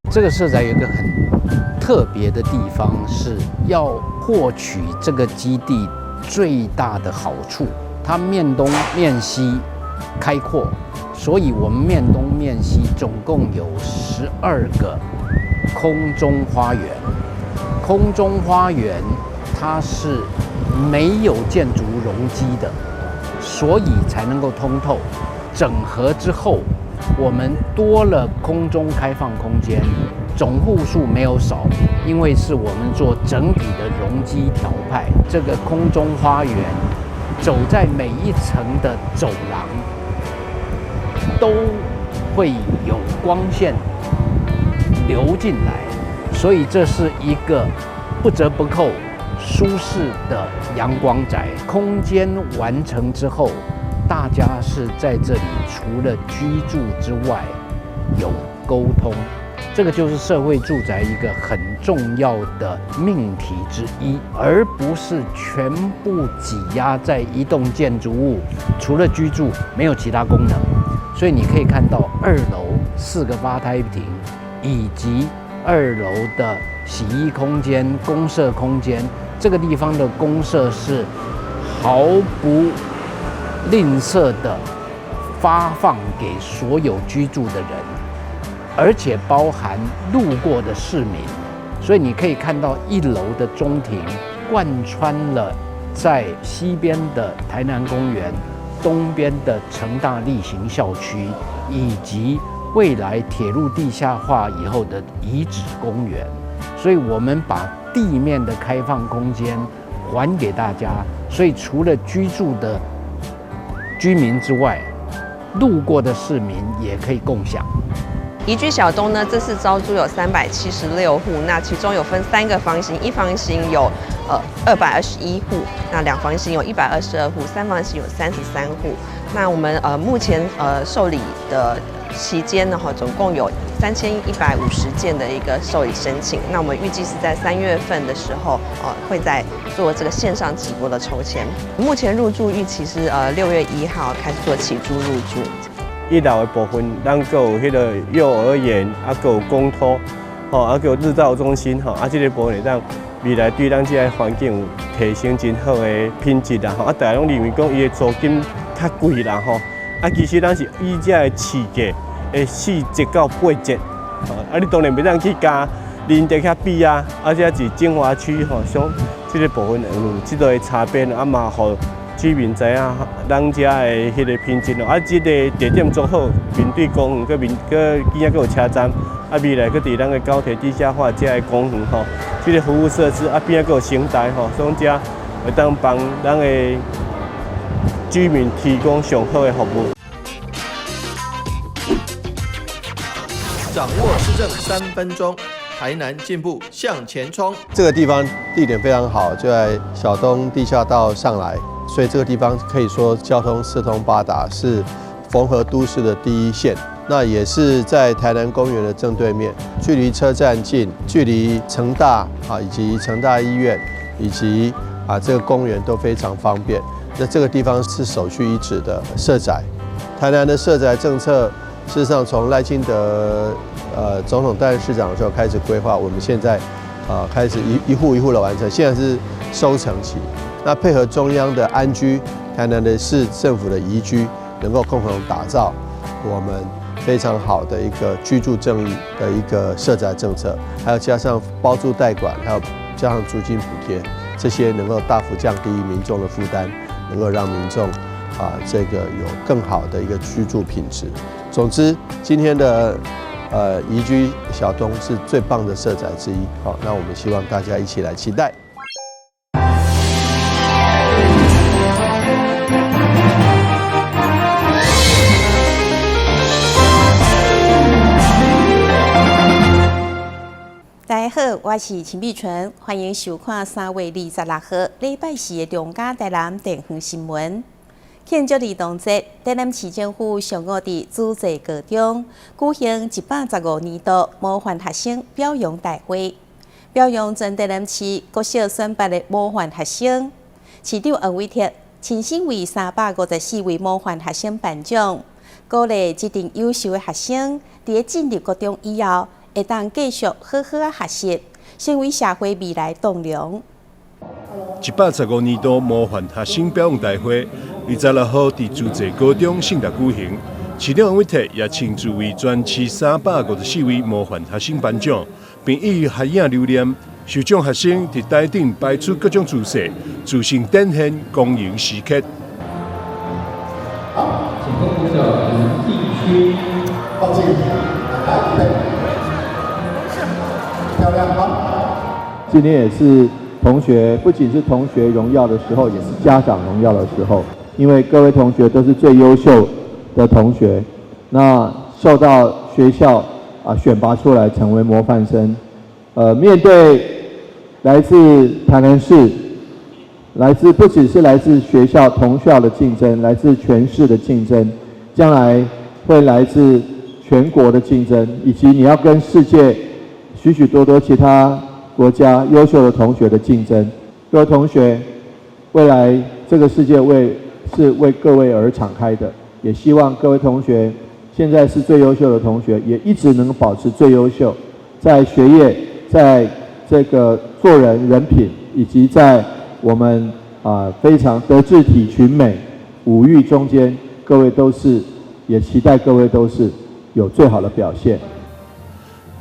這個社宅有一個很特別的地方，是要獲取這個基地最大的好處。它面東面西開闊，所以我們面東面西總共有12個空中花園。空中花園它是沒有建築容積的，所以才能夠通透。整合之後，我們多了空中開放空間，總戶數沒有少，因為是我們做整體的容積調配。這個空中花園走在每一層的走廊，都會有光線流進來，所以這是一個不折不扣舒適的陽光宅。空間完成之後，大家是在這裡除了居住之外，有溝通，這個就是社會住宅一個很重要的命題之一，而不是全部擠壓在一棟建築物，除了居住沒有其他功能。所以你可以看到二樓四個發呆亭，以及二樓的洗衣空間、公設空間，這個地方的公設是毫不吝嗇的發放給所有居住的人，而且包含路過的市民。所以你可以看到一樓的中庭貫穿了在西邊的台南公園、東邊的成大力行校區，以及未來鐵路地下化以後的遺址公園。所以我們把地面的開放空間還給大家。所以除了居住的居民之外，路過的市民也可以共享。宜居小東呢，這次招租有376戶，那其中有分三個房型，一房型有221戶，那兩房型有122戶，三房型有33戶。那我們目前受理的期間呢，哈，總共有3150件的一個受理申請。那我們預計是在3月份的時候，會再做這個線上直播的抽籤。目前入住預期是6月1號開始做起租入住。一樓的部分，咱閣有彼个幼兒園，啊，閣有公托，吼，啊，閣有日照中心，吼，啊，這个部分會當未來對咱這个環境有提升真好的品質啦，吼，啊，大家攏認為講伊的租金較貴啦，吼，啊，其實咱是以這个市價的4折到8折，吼，啊，你當然袂當去佮仁德遐比啊，啊，這是精華區吼，像這个部分有這个差別，啊嘛，予居民知影咱遮的彼个品質咯。啊，這个地點足好，面對公園，閣面閣邊仔閣有車站，啊，未來閣佇咱的高鐵地下化遮的公園吼，這个服務設施啊，邊仔閣有成大吼，所以遮會當幫咱的居民提供上好的服務。掌握市政3分鐘，台南進步向前衝。這個地方地點非常好，就在小東地下道上來，所以這個地方可以說交通四通八達，是縫合都市的第一線。那也是在台南公園的正對面，距離車站近，距離成大啊以及成大醫院以及啊這個公園都非常方便。那這個地方是首屈一指的社宅。台南的社宅政策，事實上從賴清德總統擔任市長的時候開始規劃，我們現在啊開始一戶一戶的完成，現在是收成期。那配合中央的安居，台南的市政府的宜居，能夠共同打造我們非常好的一個居住正義的一個社宅政策，還有加上包租代管，還有加上租金補貼，這些能夠大幅降低民眾的負擔，能夠讓民眾啊這個有更好的一個居住品質。總之，今天的宜居小東是最棒的社宅之一。好，那我們希望大家一起來期待。大家好，我是陳美純，歡迎收看3月26號禮拜四的中嘉台南電視新聞。慶祝兒童節，台南市政府上午佇主濟高中舉行115年度模範學生表揚大會，表揚全台南市國小選拔的模範學生。市長黃偉哲親身為354位模範學生頒獎，鼓勵這陣優秀的學生佇咧進入國中以後，會當繼續好好仔學習，成為社會未來棟梁。115年度模範學生表揚大會，26號佇自濟高中盛大舉行。市長黃偉哲也親自為全市354位模範學生頒獎，並以合影留念。受獎學生佇台頂擺出各種姿勢，自信展現光榮時刻。好，請公布小林地區。抱歉，來，預備，漂亮，好。今天也是同學，不僅是同學榮耀的時候，也是家長榮耀的時候，因為各位同學都是最優秀的同學，那受到學校啊選拔出來成為模範生，面對來自台南市，來自不只是來自學校同校的競爭，來自全市的競爭，將來會來自全國的競爭，以及你要跟世界許許多多其他國家優秀的同學的競爭。各位同學，未來這個世界是為各位而敞開的，也希望各位同學現在是最優秀的同學，也一直能保持最優秀，在學業，在這個做人人品，以及在我們啊非常德智體群美五育中間，各位都是，也期待各位都是有最好的表現。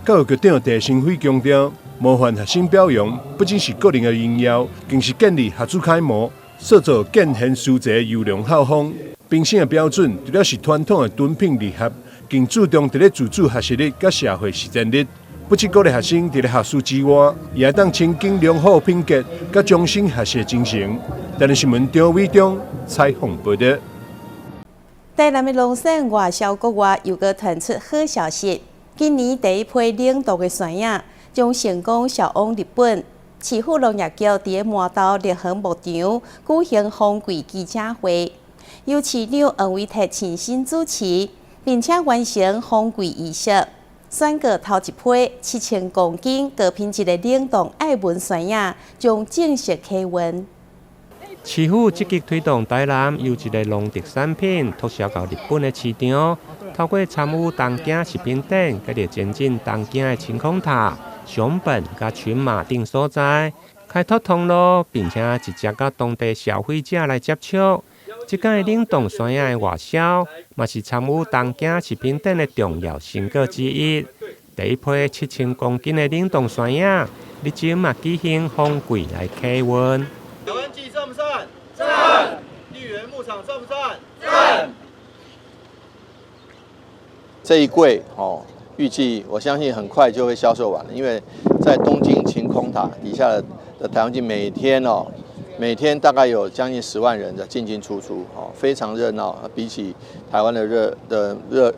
教育局長鄭新輝強調，模範學生表揚不僅是個人的榮耀，更是建立學子楷模、塑造見賢思齊的優良校風。評審的標準，除了是傳統的敦品勵學，更注重佇咧自主學習力佮社會實踐力。不只鼓勵學生佇咧學術之外，也會當親近良好品格佮終身學習精神。台南新聞張偉中採訪報導。台南的農產外銷國外，又閣傳出好消息。今年第一批冷凍的酸葉將成功銷往日本。市府農業局佇咧麻豆綠園牧場舉行豐季記者會，由市長黃偉哲親身主持，並且完成封櫃儀式，宣告頭一批7000公斤高品質的冷凍愛文酸葉將正式啟運。市府積極推動台南優質的農特產品拓銷到日本的市場，透過參與東京食品展，佮著前進東京的晴空塔、熊本佮群馬等所在，開拓通路，並且直接佮當地消費者來接觸。這擺冷凍酸葉的外銷，嘛是參與東京食品展的重要成果之一。第一批7000公斤的冷凍酸葉，日前嘛舉行封櫃來啟運。台灣祭讚不讚？讚！綠園牧場讚不讚？讚！這一櫃哦，預計我相信很快就會銷售完了，因為在東京晴空塔底下的台灣祭每天哦，每天大概有將近10萬人的進進出出，哦，非常熱鬧，比起台灣的熱的熱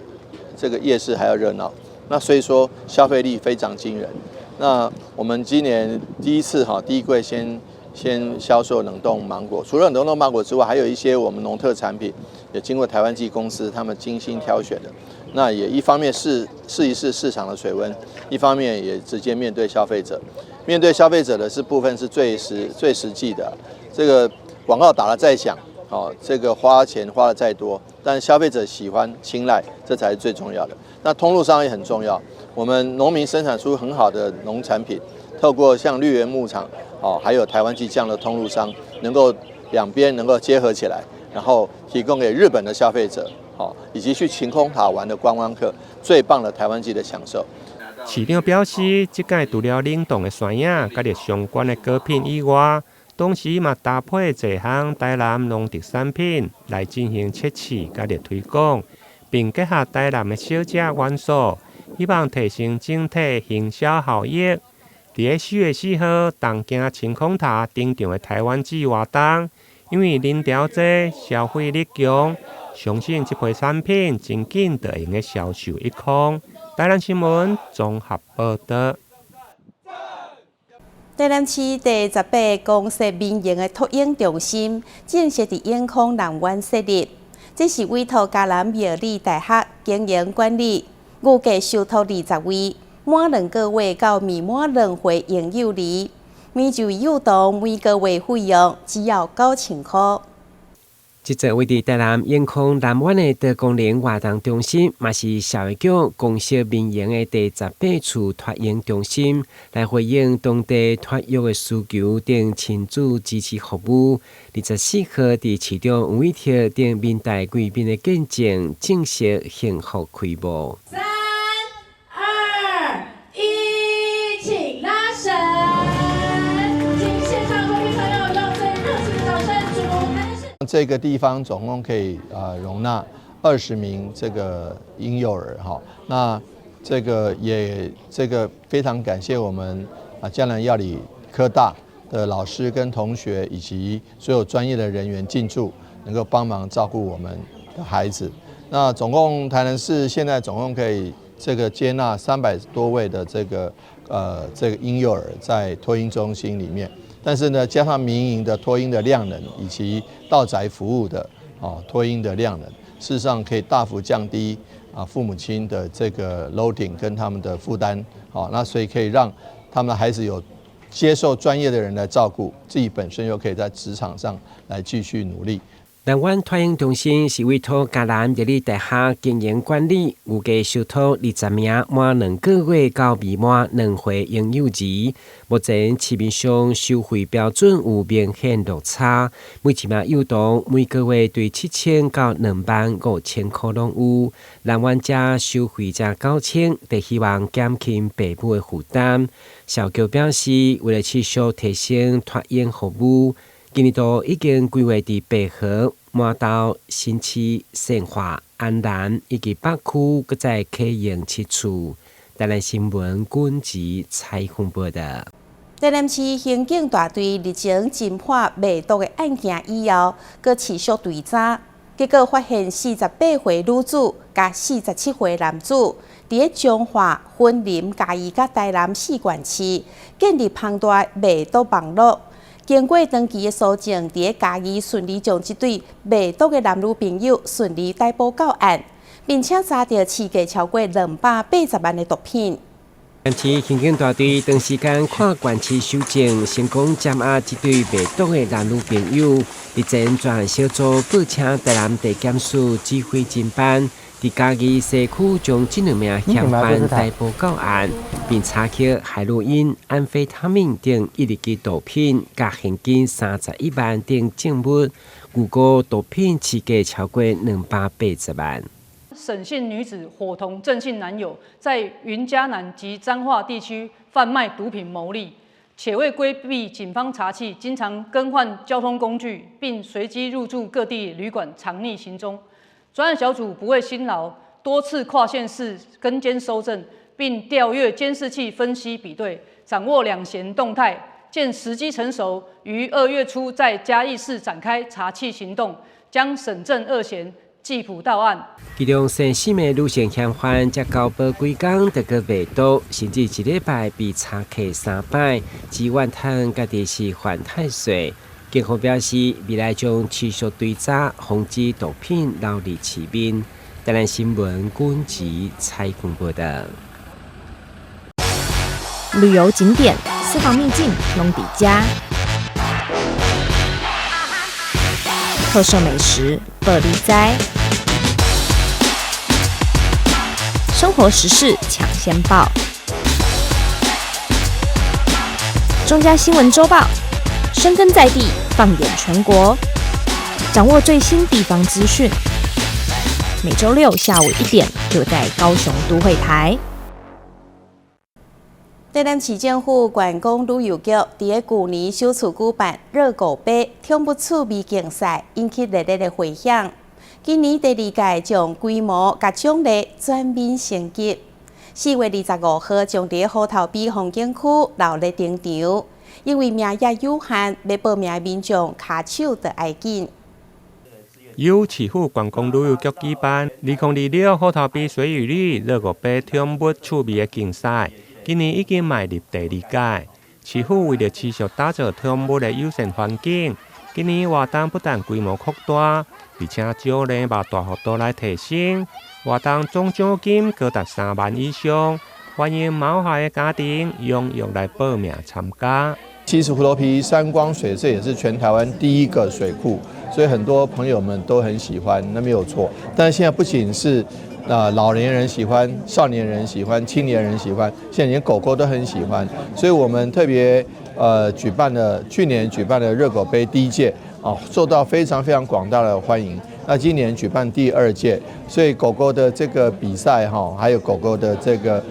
這個夜市還要熱鬧。那所以說消費力非常驚人。那我們今年第一次哈，第一櫃先銷售冷凍芒果，除了冷凍芒果之外，還有一些我們農特產品，也經過台灣祭公司他們精心挑選的。那也一方面試試一試市場的水溫，一方面也直接面對消費者。面對消費者的是部分是最實際的。這個廣告打得再響，哦，這個花錢花得再多，但消費者喜歡青睞，這才是最重要的。那通路商也很重要，我們農民生產出很好的農產品，透過像綠園牧場，哦，還有台灣祭這樣的通路商，能夠兩邊能夠結合起來，然後提供給日本的消費者，哦，以及去晴空塔玩的觀光客最棒的台灣祭的享受。市長表示，這擺除了冷凍的酸葉，佮著相關的果品以外，同時嘛搭配濟項台南農特產品來進行測試佮著推廣，並結合台南的小食元素，希望提升整體行銷效益。佇咧4月4號東京晴空塔登場的台灣祭活動，因為人潮濟，消費力強，相信這批產品真緊就會用銷售一空。台南新聞綜合報道。台南市第18公設民營的托嬰中心正式佇永康南灣設立，這是委託嘉南苗栗大學經營管理，預計收托20位，滿2個月到未滿2歲嬰幼兒，每一位幼童每個月費用只要9000箍。這座位佇台南永康南灣的多功能活動中心，嘛是社會局公設民營的第18處託嬰中心，來回應當地托育的需求，等親子支持服務。24號佇市長黃偉哲等民代貴賓的見證，正式幸福開幕。三、二、一，請拉繩！請現場貴賓朋友用最熱情的掌聲祝福台南市。這個地方總共可以容納20名這個嬰幼兒哈，那這個也這個非常感謝我們嘉南藥理科大的老師跟同學以及所有專業的人員進駐，能夠幫忙照顧我們的孩子。那總共台南市現在總共可以這個接納300多位的這個嬰幼兒在托嬰中心裡面。但是呢，加上民營的托嬰的量能，以及到宅服務的托嬰的量能，事實上可以大幅降低父母親的這個 loading 跟他們的負擔，好，那所以可以讓他們的孩子有接受專業的人來照顧，自己本身又可以在職場上來繼續努力。南灣托嬰中心是委託嘉南藥理大學經營管理，預計收托20名滿2個月到未滿2歲嬰幼兒。目前市面上收費標準有明顯落差，每一名幼童每個月對7000到25,000箍攏有。南灣遮收費才9000，就希望減輕爸母的負擔。社局表示，為了持續提升托嬰服務，今年度已經規劃佇白河、滿豆、新市、善化、安南以及北區，閣再啟用七處。台南新聞軍籍採訪報道。台南市刑警大隊日前偵破賣毒的案件以後，閣持續追查，結果發現48歲女子佮47歲男子，佇咧彰化、雲林、嘉義佮台南四縣市建立龐大賣毒網路。經過長期的搜證，佇咧嘉義順利將這對賣毒的男女朋友順利逮捕到案，並且查著市價超過280萬的毒品。台南市刑警大隊長時間跨縣市搜證，成功偵押這對賣毒的男女朋友。日前專案小組報請台南地檢署指揮偵辦，佇嘉義西區將這兩名嫌犯逮捕到案，並查獲海洛因、安非他命等10支毒品，佮現金31萬等證物，預估毒品市價超過280萬。沈姓女子夥同鄭姓男友，在雲嘉南及彰化地區販賣毒品牟利，且為規避警方查緝，經常更換交通工具，並隨機入住各地旅館藏匿行蹤。專案小組不畏辛勞，多次跨縣市跟監搜證，並調閱監視器分析比對，掌握兩嫌動態。見時機成熟，於2月初在嘉義市展開查緝行動，將沈鄭二嫌緝捕到案。其中，姓沈的女性嫌犯才交保幾工就閣賣毒，甚至一禮拜被查獲三擺，只怨嘆家己是犯太歲。警方表示，未來將持續追查，防止毒品流入市面。台南新聞軍籍採訪報道。旅遊景點、私房秘境，攏佇遮。特色美食，報你知。生活時事搶先報，中嘉新聞週報，深耕在地，放眼全國，掌握最新地方資訊。每週六下午1點，就在高雄都會台。台南市政府觀光旅遊局佇咧舊年首次舉辦熱狗杯寵物趣味競賽，引起熱烈的迴響。今年第二屆將規模佮獎勵全面升級。4月25號將佇咧虎頭埤風景區鬧熱登場。因為名額有限，欲報名的民眾跤手著愛緊。由市府觀光旅遊局舉辦2026虎頭埤水與里熱狗杯寵物趣味的競賽，今年已經邁入第二屆。市府為著持續打造寵物的友善環境，今年活動不但規模擴大，而且獎勵嘛大幅度來提升，活動總獎金高達3萬以上，歡迎毛孩的家庭踴躍來報名參加。其實虎頭埤山光水，這也是全台灣第一個水庫。所以很多朋友們都很喜歡，那沒有錯。但是現在不僅是老年人喜歡，少年人喜歡，青年人喜歡，現在連狗狗都很喜歡。所以我們特別舉辦了去年舉辦了熱狗杯第一屆啊，受到非常非常廣大的歡迎。那今年舉辦第二屆，所以狗狗的這個比賽哈，還有狗狗的這個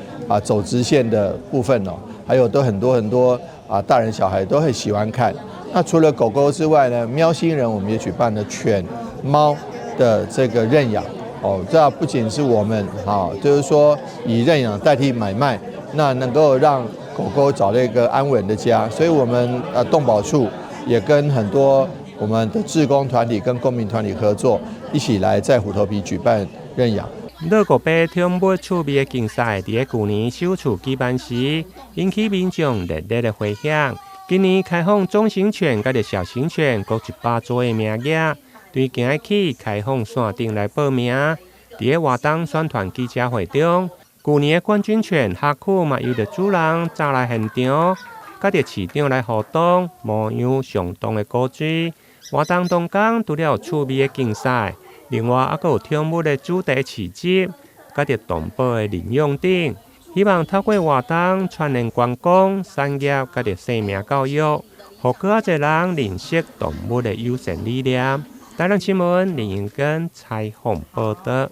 走直線的部分哦，還有都很多很多啊，大人小孩都很喜歡看。那除了狗狗之外呢，喵星人我們也舉辦了犬貓的這個認養哦。這不僅是我們啊，就是說以認養代替買賣，那能夠讓狗狗找到一個安穩的家。所以我們動保處也跟很多我們的志工團體跟公民團體合作，一起來在虎頭埤舉辦認養。熱狗杯寵物趣味的競賽，佇咧舊年首次舉辦時，引起民眾熱烈的迴響。今年開放中型犬佮小型犬各100組的名額，對今日起開放線頂來報名。佇咧活動宣傳記者會中，舊年的冠軍犬哈庫嘛，由著主人走來現場，佮著飼長來互動，模樣相當的古錐。活動當中除了有趣味的競賽，另外猶閣有寵物的主題市集，佮著動保的認養等，希望透過活動串聯觀光產業，佮著生命教育，予閣較濟人認識動物的友善理念。台南新聞林英根採訪報導。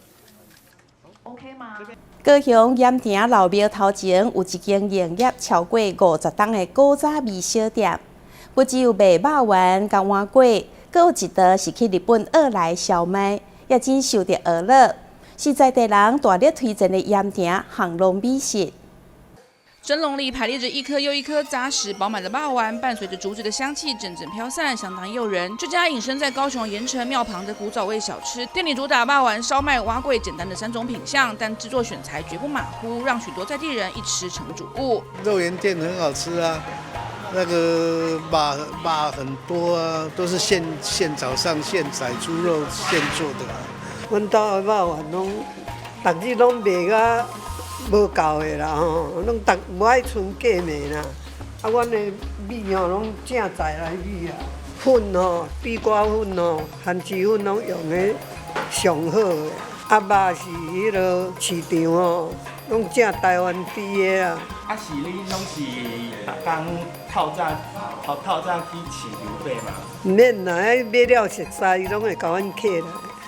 高雄鹽埕老廟頭前有一間營業超過50冬的古早味小店，不只有賣肉圓佮碗粿，閣有一道是去日本學來燒賣，也真受著娛樂，是在地人大力推薦的鹽埕巷弄美食。蒸籠裡排列着一顆又一顆紮實飽滿的肉圓，伴隨着竹子的香氣陣陣飄散，相當誘人。這家隱身在高雄鹽埕廟旁的古早味小吃，店裡主打肉圓、燒麥、碗粿簡單的三種品項，但製作選材絕不馬虎，讓許多在地人一吃成主顧。肉圓店很好吃啊，那個肉很多啊，都是現早上現宰豬肉現做的。阮兜的肉圓攏，逐日攏賣甲無夠的啦吼，攏逐無愛賰價賣啦。啊，阮的米吼攏正在來米啊，粉吼，地瓜粉吼，番薯粉攏用的上好的。啊，肉是彼落市場吼，攏正台灣豬的啦。啊，是你攏是逐工透早透早去市場買嗎？毋免啦，彼買了熟似，伊攏會共阮客來。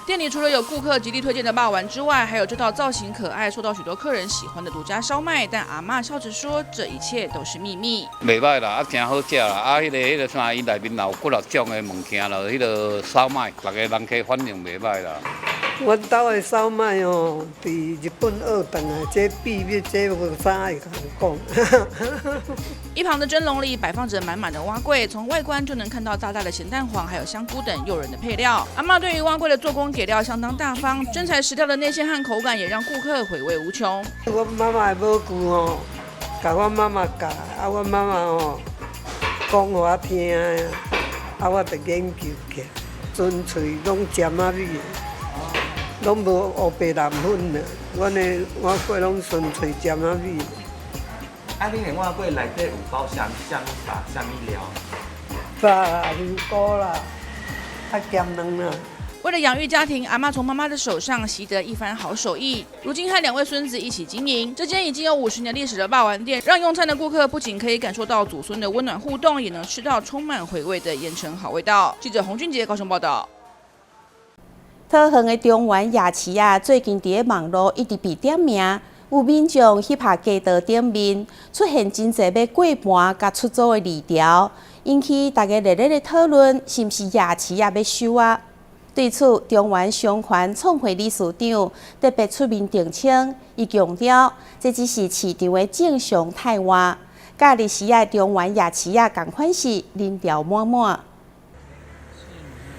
店裡除了有顧客極力推薦的肉圓之外，還有這道造型可愛、受到許多客人喜歡的獨家燒麥。但阿嬤笑着說：“這一切都是秘密。” 袂䆀啦，啊，誠好食啦，啊，彼個啥，伊內面有幾若種的物件啦，彼個燒麥，逐个人客反應袂䆀啦。阮兜的燒麥哦，佇日本學轉來，這秘密這無啥會通講。一旁的蒸籠裡擺放着滿滿的碗粿，從外觀就能看到大大的鹹蛋黃，還有香菇等誘人的配料。阿嬤對於碗粿的做工給料相當大方，真材實料的內餡和口感也讓顧客回味無窮。阮媽媽的武具吼，共阮媽媽教，啊，阮媽媽吼講予我聽的，啊，我就研究起來，純粹攏尖仔米。攏無烏白藍粉啦，阮的碗粿攏純粹尖仔米。啊，恁的碗粿內底有包啥啥物肉、啥物料？肉啦、香菇啦、啊鹹卵啦。為了養育家庭，阿嬤從媽媽的手上習得一番好手藝，如今和兩位孫子一起經營這間已經有50年歷史的肉圓店，讓用餐的顧客不僅可以感受到祖孫的溫暖互動，也能吃到充滿回味的鹽埕好味道。記者洪俊傑高雄報道。桃園的中原夜市啊，最近佇咧網路一直被點名，有民眾翕下街道頂面出現真濟欲過盤佮出租的字條，引起大家熱烈的討論，是毋是夜市啊欲收啊？對此，中原商圈創會理事長特別出面澄清，伊強調，這只是市場的正常汰換，佮歷史的中原夜市啊仝款是人潮滿滿。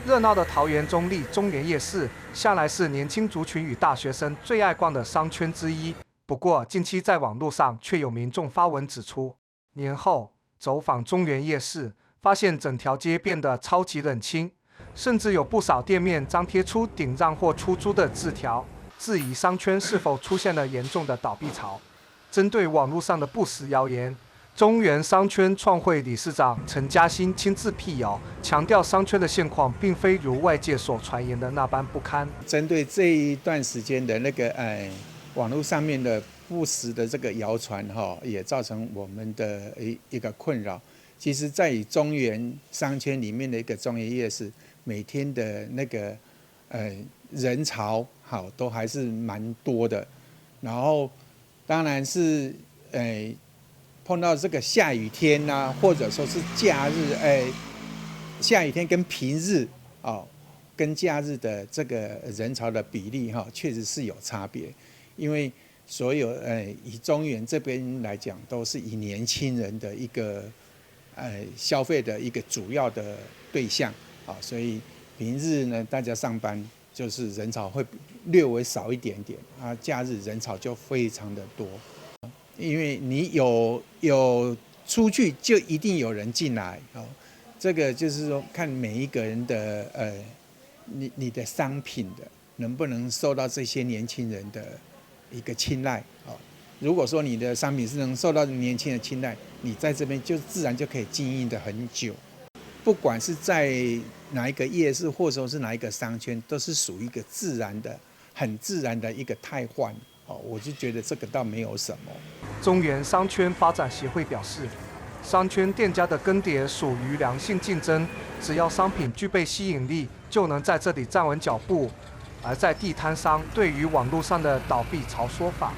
熱鬧的桃園中壢中原夜市，向來是年輕族群與大學生最愛逛的商圈之一。不過，近期在網絡上卻有民眾發文指出，年後走訪中原夜市，發現整條街變得超級冷清，甚至有不少店面張貼出頂讓或出租的字條，質疑商圈是否出現了嚴重的倒閉潮。針對網絡上的不實謠言，中原商圈創會理事長陳嘉興親自闢謠，強調商圈的現況並非如外界所傳言的那般不堪。針對這一段時間的那個網絡上面的不實的這個謠傳哈，也造成我們的一個困擾。其實，在中原商圈裡面的一個中原夜市，每天的那個人潮好都還是蠻多的。然後，當然是碰到這個下雨天吶，或者說是假日，下雨天跟平日哦，跟假日的這個人潮的比例哈，確實是有差別。因為所有以中原這邊來講，都是以年輕人的一個消費的一個主要的對象啊，所以平日呢，大家上班就是人潮會略微少一點點啊，假日人潮就非常的多。因為你有出去，就一定有人進來哦。這個就是說，看每一個人的你的商品的能不能受到這些年輕人的一個青睞哦。如果說你的商品是能受到年輕人青睞，你在這邊就自然就可以經營得很久。不管是在哪一個夜市，或者說是哪一個商圈，都是屬於一個自然的、很自然的一個汰換。哦，我就覺得這個倒沒有什麼。中原商圈發展協會表示，商圈店家的更迭屬於良性競爭，只要商品具備吸引力，就能在這裡站穩腳步。而在地攤商對於網絡上的倒閉潮說法，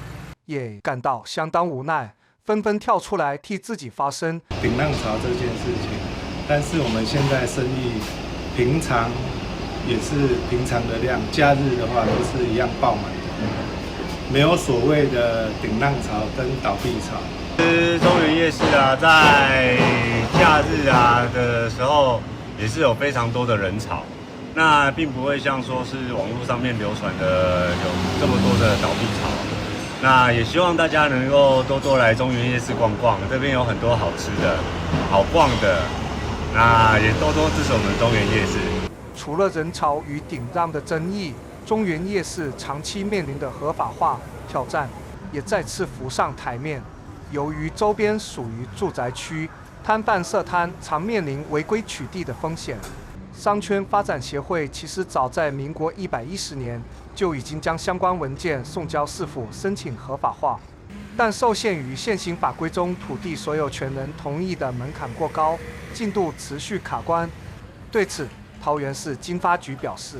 也感到相當無奈，紛紛跳出來替自己發聲。頂讓潮這件事情，但是我們現在生意平常也是平常的量，假日的話都是一樣爆滿的。沒有所謂的頂讓潮跟倒閉潮。其實中原夜市啊，在假日啊的時候，也是有非常多的人潮，那並不會像說是網絡上面流傳的有這麼多的倒閉潮。那也希望大家能夠多多來中原夜市逛逛，這邊有很多好吃的、好逛的，那也多多支持我們中原夜市。除了人潮與頂讓的爭議，中原夜市長期面臨的合法化挑戰也再次浮上台面。由於周邊屬於住宅區，攤販設攤常面臨違規取締的風險。商圈發展協會其實早在民國110年就已經將相關文件送交市府申請合法化，但受限於現行法規中土地所有權人同意的門檻過高，進度持續卡關。對此，桃園市經發局表示，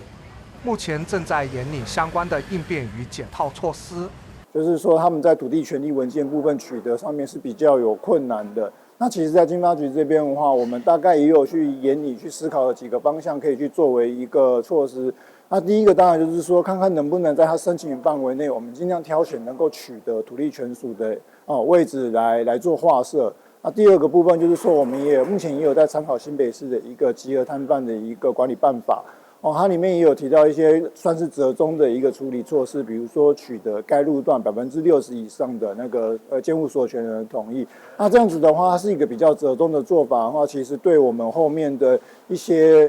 目前正在研擬相關的應變與解套措施。就是說，他們在土地權利文件部分取得上面是比較有困難的。那其實，在經發局這邊的話，我們大概也有去研擬、去思考了幾個方向，可以去作為一個措施。那第一個當然就是說，看看能不能在他申請範圍內，我們盡量挑選能夠取得土地權屬的位置來做劃設。那第二個部分就是說，我們也目前也有在參考新北市的一個集合攤販的一個管理辦法。哦，它裡面也有提到一些算是折中的一個處理措施，比如說取得該路段60%以上的那個建物所有權人的同意。那這樣子的話，它是一個比較折中的做法的話，其實對我們後面的一些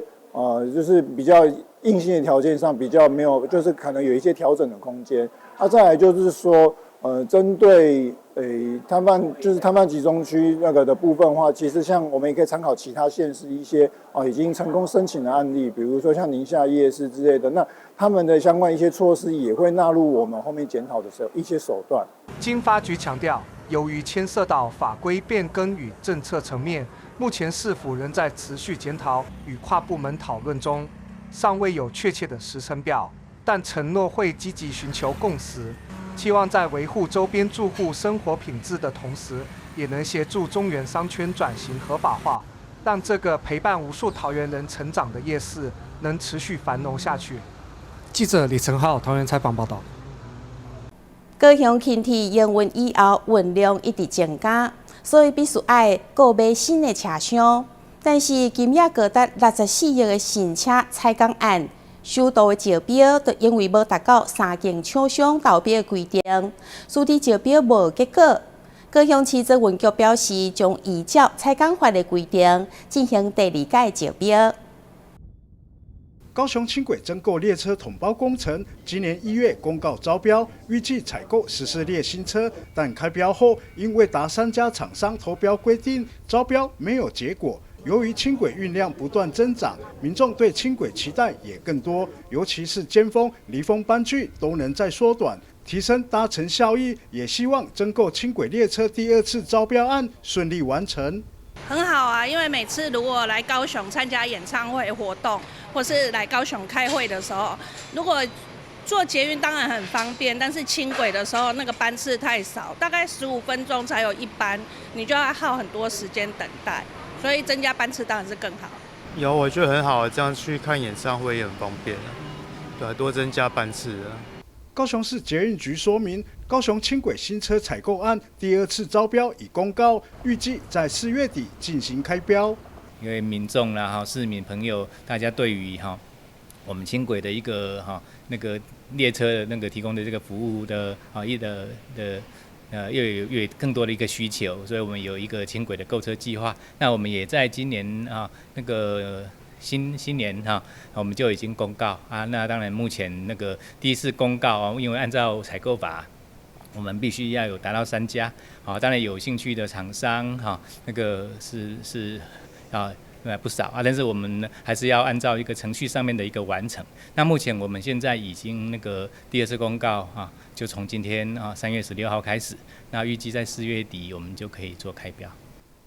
就是比較硬性的條件上比較沒有，就是可能有一些調整的空間。那再來就是說，針對攤販就是攤販集中區那個的部分的話，其實像我們也可以參考其他縣市一些已經成功申請的案例，比如說像寧夏夜市之類的，那他們的相關一些措施也會納入我們後面檢討的時候一些手段。經發局強調，由於牽涉到法規變更與政策層面，目前市府仍在持續檢討與跨部門討論中，尚未有確切的時程表，但承諾會積極尋求共識。期望在維護周邊住戶生活品質的同時，也能協助中原商圈轉型合法化，讓這個陪伴無數桃園人成長的夜市能持續繁榮下去。記者李成浩桃園採訪報道。高雄輕鐵營運以後，運量一直增加，所以必須愛購買新的車廂。但是金額高達64億的新車採購案，首度的招標，就因為無達到三間廠商投標的規定，所以招標無結果。高雄市捷運局表示，將依照採購法的規定進行第二屆招標。高雄轻轨增购列车统包工程，今年1月公告招标，预计采购14列新车，但开标后因未达3家厂商投标规定，招标没有结果。由于轻轨运量不断增长，民众对轻轨期待也更多，尤其是尖峰、离峰班距都能再缩短，提升搭乘效益，也希望增购轻轨列车第2次招标案顺利完成。很好啊，因为每次如果来高雄参加演唱会活动，或是来高雄开会的时候，如果坐捷运当然很方便，但是轻轨的时候那个班次太少，大概15分钟才有一班，你就要耗很多时间等待。所以增加班次当然是更好。有，我觉得很好，这样去看演唱会也很方便啊。对，多增加班次啊。高雄市捷运局说明，高雄轻轨新车采购案第2次招标已公告，预计在4月底进行开标。因为民众啦、哈市民朋友，大家对于哈我们轻轨的一个哈那个列车的那个提供的这个服务的啊一的的。又有越更多的一个需求，所以我们有一个轻轨的购车计划。那我们也在今年啊，那个新年哈，我们就已经公告啊。那当然，目前那个第一次公告啊，因为按照采购法，我们必须要有达到3家。好，当然有兴趣的厂商哈，那个是啊。不少啊，但是我们还是要按照一个程序上面的一个完成。那目前我们现在已经那个第2次公告啊，就从今天啊3月16号开始，那预计在4月底我们就可以做开标。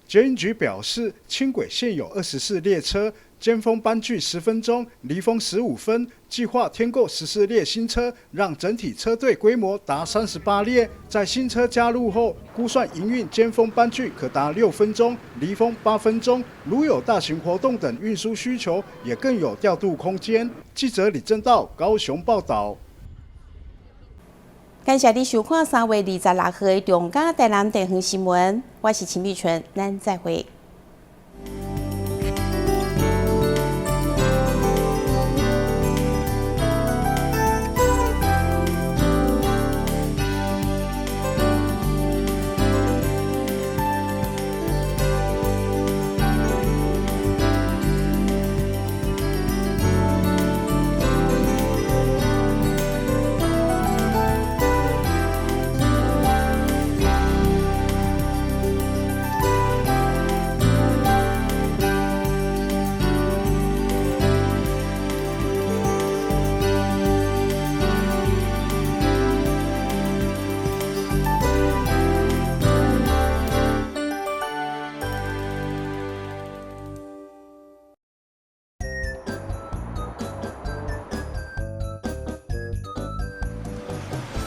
捷运局表示，轻轨现有24列车，尖峰班距10分钟，离峰15分，计划添购14列新车，让整体车队规模达38列。在新车加入后，估算营运尖峰班距可达6分钟，离峰8分钟。如有大型活动等运输需求，也更有调度空间。记者李正道高雄报道。感谢你收看3月26号的中嘉台南地方新闻，我是陈美纯，咱再会。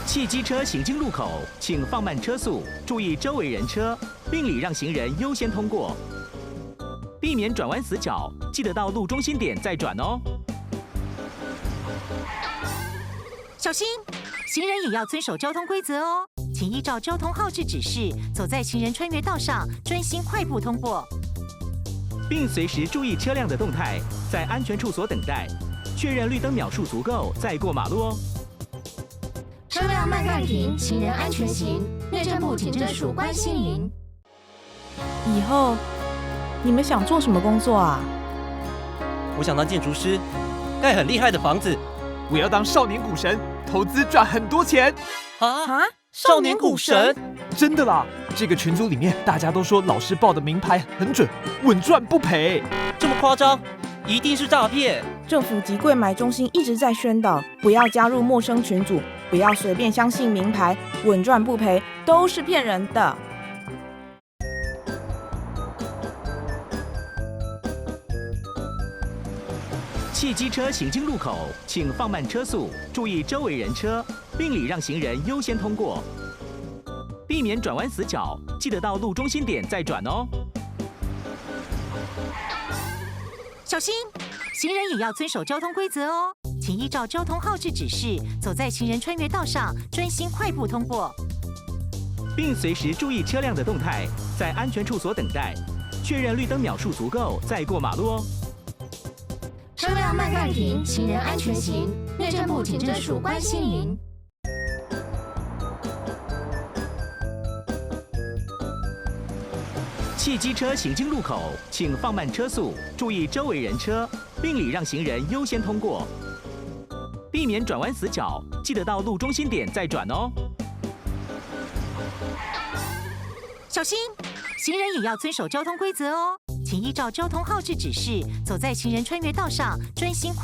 汽机车行经路口，请放慢车速，注意周围人车，并礼让行人优先通过，避免转弯死角，记得到路中心点再转哦。小心，行人也要遵守交通规则哦，请依照交通号志指示，走在行人穿越道上，专心快步通过，并随时注意车辆的动态，在安全处所等待，确认绿灯秒数足够再过马路哦。车辆慢慢停，行人安全行。内政部警政署关心您。以后你们想做什么工作啊？我想当建筑师，盖很厉害的房子。我要当少年股神，投资赚很多钱。啊！少年股神？真的啦！这个群组里面大家都说老师报的名牌很准，稳赚不赔。这么夸张？一定是诈骗！政府及柜买中心一直在宣导，不要加入陌生群组，不要随便相信名牌，稳赚不赔都是骗人的。汽机车行经路口，请放慢车速，注意周围人车，并礼让行人优先通过，避免转弯死角，记得到路中心点再转哦。小心，行人也要遵守交通规则哦，请依照交通号志指示，走在行人穿越道上，专心快步通过，并随时注意车辆的动态，在安全处所等待，确认绿灯秒数足够再过马路哦。车辆慢慢停，行人安全行。内政部警政署关心您。汽机车行经路口，请放慢车速，注意周围人车，並禮讓行人優先通過，避免轉彎死角，記得到路中心點再轉哦。小心，行人也要遵守交通規則哦，請依照交通號誌指示，走在行人穿越道上，專心快。